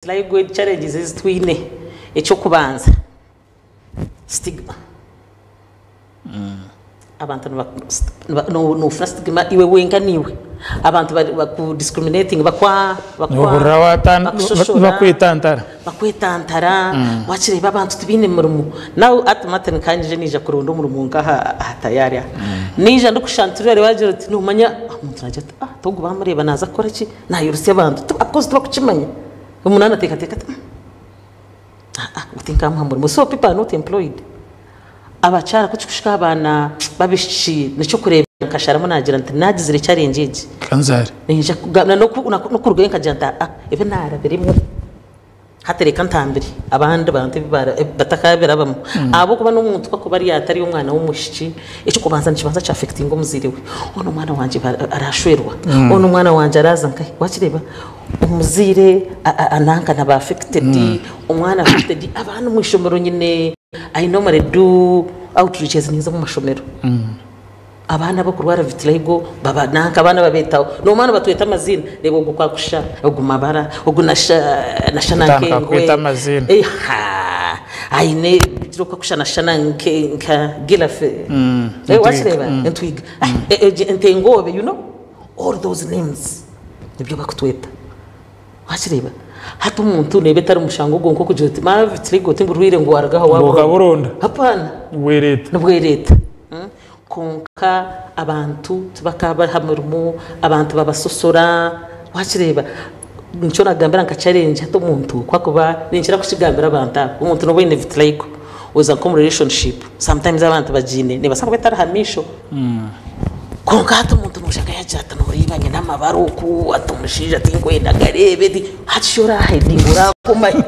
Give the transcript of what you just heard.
Vitiligo challenges ezi twine, eky'okubanza stigma. Abantu nofuna stigma iwe wenka niiwe abantu baku discriminatinga bakwa Nohurira bakushoshora bakwetantara. Bakwetantara wakireeba abantu tibaine murimo now at Martin kanyije naija kuronda omurimo nka aha tayari aha naija ndikushusha nti bagira oti nomanya omuntu nagira ati ah ogu bamureeba naaza kukora ki nayorosya abantu of course tibakukimanya omuntu nateekateeka ati ah ogu tinkamuha murimo so people are not employed. Abakyara ku kikuhika aha baana b'abaishiki n'eky'okureeberaho nkasharamu naagira nti naagizire challenge egi Kanzaare. niinyija kugamba n'okurugayo nkagira nti aa ebi naarabiremu hati reka ntambire abandi bantu ebi batakabirabamu ahabw'okuba n'omuntu ku akuba ari atari omwana w'omwishiki eky'okubanza nikibanza kya affectinga omuzaire we, onu omwana wangye arashwerwa, onu omwana wangye araaza nkahi, waakireeba omuzaire nanka naba affected, omwana affected, abaana omu ishomero nyine. I normally do outreaches ninza omu mashomero. Abaana abakurwara vitiligo baba nanka abaana babeetaho. Nomanya nibatweta amaziina, reeba ogu kwakusha, ogu mabara, ogu nasha nashana Otandika nk'engwe. kweta amaziina. Eha, aine kugira oku akusha nashana nke nka giraffe. Entwiga. Wakireeba? Entwiga. Egi entengoobe you know, all those names nibyo bakutweta. Wakireeba? Hati omuntu neeba etari mushango gwonka okugira oti mawe vitiligo timburwaire ngu waruga aha Ngu waburonda. okaburonda. Hapana. Nibwereeta. Nibwereeta. Kwonka abantu tibakabaha mirimo, abantu babasosora, wakireeba? Nikyo nagambira nka challenge hati omuntu ku akuba, ninkira kukigambira abantu aba, omuntu nooba oine vitiligo oza nk'omu relationship, sometimes abantu bagiine neebaasa kuba etari aha maisho. Kwonka hati omuntu noshanga yagira ati noreeba nyine amabara oku, ati omushaija tinkwenda agareebe, hati shi orahidinga orakumanya.